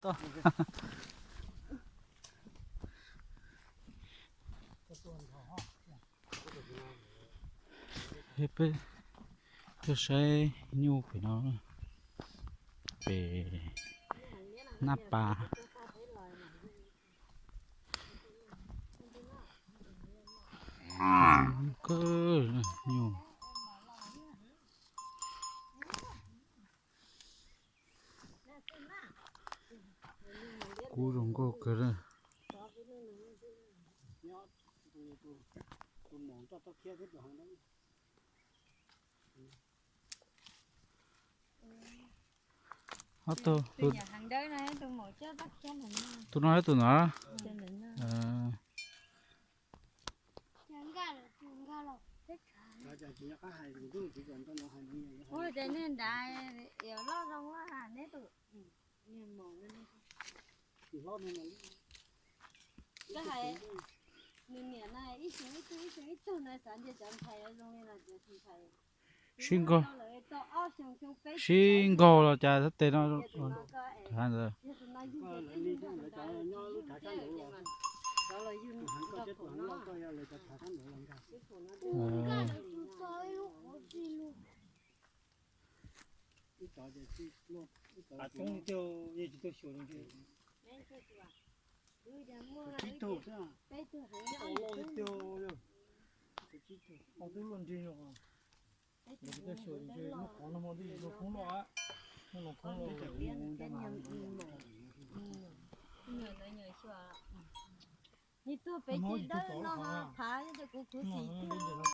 Toj. Peb tuaj saib nyuj pem no, pem Nab Pas. Kawg nyuj. Kub zoo nkauj kawg li. Ob tug, tus no yog tus no. Ua cas niag nrad yuav loj zoo a neb tus. Koj hais, nws niam na ib xyoo ib tug ib xyoo ib tug na, xav ntias cov ntxhais zoo li no ces tus ntxhais sib nkaug, sib nkaug los cas tab tes no. Tus no ntawd. Ob tug luaj nrig no, lub qhov no hmo twb yog khoob loj, khoob loj, khoob loj. Nws tuag pem ces dawb no phav, yog tias kuv khuv xim tiag.